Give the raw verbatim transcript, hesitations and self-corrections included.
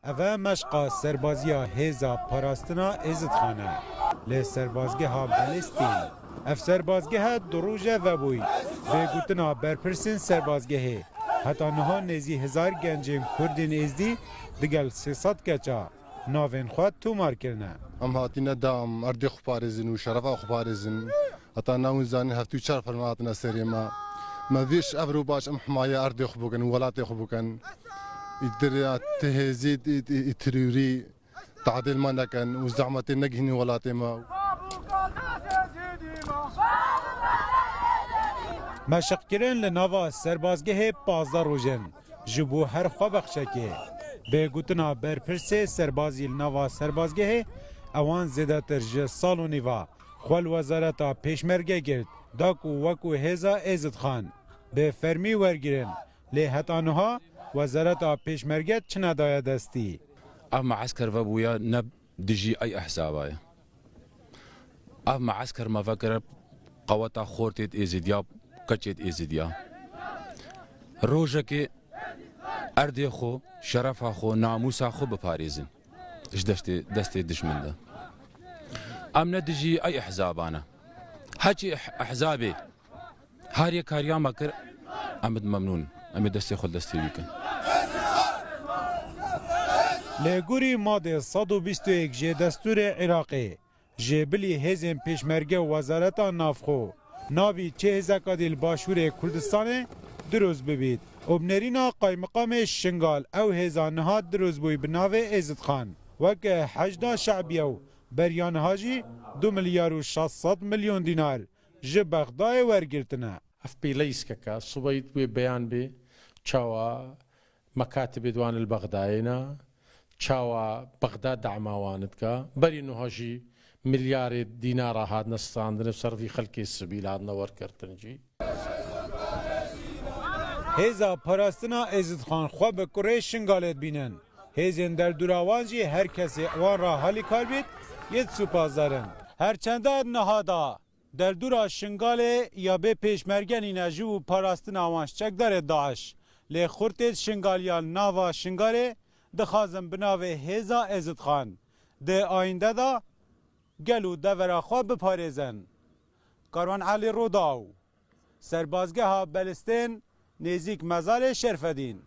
Eve meşqa serbaziya hêza parastina Êzidxan e. Li serbazgeha Belistîn. Ev serbazgehe du roje vebûy. Bê gotina berpirsên serbazgehê, heta niha nêzî hezar gencên Kurdên Êzdî digel sê sed keça navên xwe tomar kirine. Em hatine da em erdê xwe parêzin û şerefa xwe parêzin. Heta nawin zanîn heftê û çar ferman hatine serê me. Me vêş ev rû baş em himaye erdê xwe bikin û welatê xwe bikin. Îtir ya ti hêzî, î, î, î terorî tadêl me nekin û zehmetê negihînin welatê me. Meşqkirin li nava serbazgehê pazdeh roj in. Ji bo her xwebexçekê. Bê gotina berpirsê serbazî li nava serbazgehê, ewan zêdetir ji sal û nîva xwe li Wezareta Pêşmerge girt, da ku wekû hêza Êzidxan bi fermî wergirin, lê heta niha Wezareta Pêşmerge çi nedaye destî. Ev meesker vebûye ne dijî ey ehzaba ye. Ev meesker me vekire qeweta xortêt Êzidiya, keçêt Êzidiya. Rojekê erdê xwe, şerefa xwe, namûsa xwe biparêzin ji destê, destê dijmin de. Em ne dijî ey ehzaban e. Heçî eh-, ehzabê Her yek kariya me kir, em id memnûn in. Em ê destê xwe li destê wî kin. Li gorî madê sed û bîst û yek jê destûrê Iraqê, jê bilî hêzên pêşmerge û wezareta navxwe, nabî çi hêzeka dî li başûrê Kurdistanê dirûst bibît û bi nêrîna qaymiqamê Şingal ew hêza niha dirûst bûy bi navê Êzidxan, weke Heşda Şebiye û beriya niha jî du milyar û şeş sed milyon dînar ji Bexdayê wergirtine. Ev pêleyîskeke sibeyî wê beyan bê çawa mekatibê di wan li Bexdayê ne, çawa Bexda dema wan dike. Berî niha jî milyarê dînara hatine standin û ser vî xelkê sivîl hatine wergirtin jî. Hêza parastina Êzidxan xwe bi kurê Şingalê dibînin. Hêzên derdora wan jî her kesê wan re halîkar bît, yê di supasdar in. Her çende niha da Derdora Şingalê ya bê pêşmerge nîne ji bo parastina wan ji çekdarê DAIŞ. Lê xurtêt Şingaliyan nava Şingalê dixwazin bi navê hêza Êzidxan di ayînde de gel û devera xwe biparêzin. Karwan Elî Rûdaw, serbazgeha Belistên nêzîk mezarê Şerfedîn.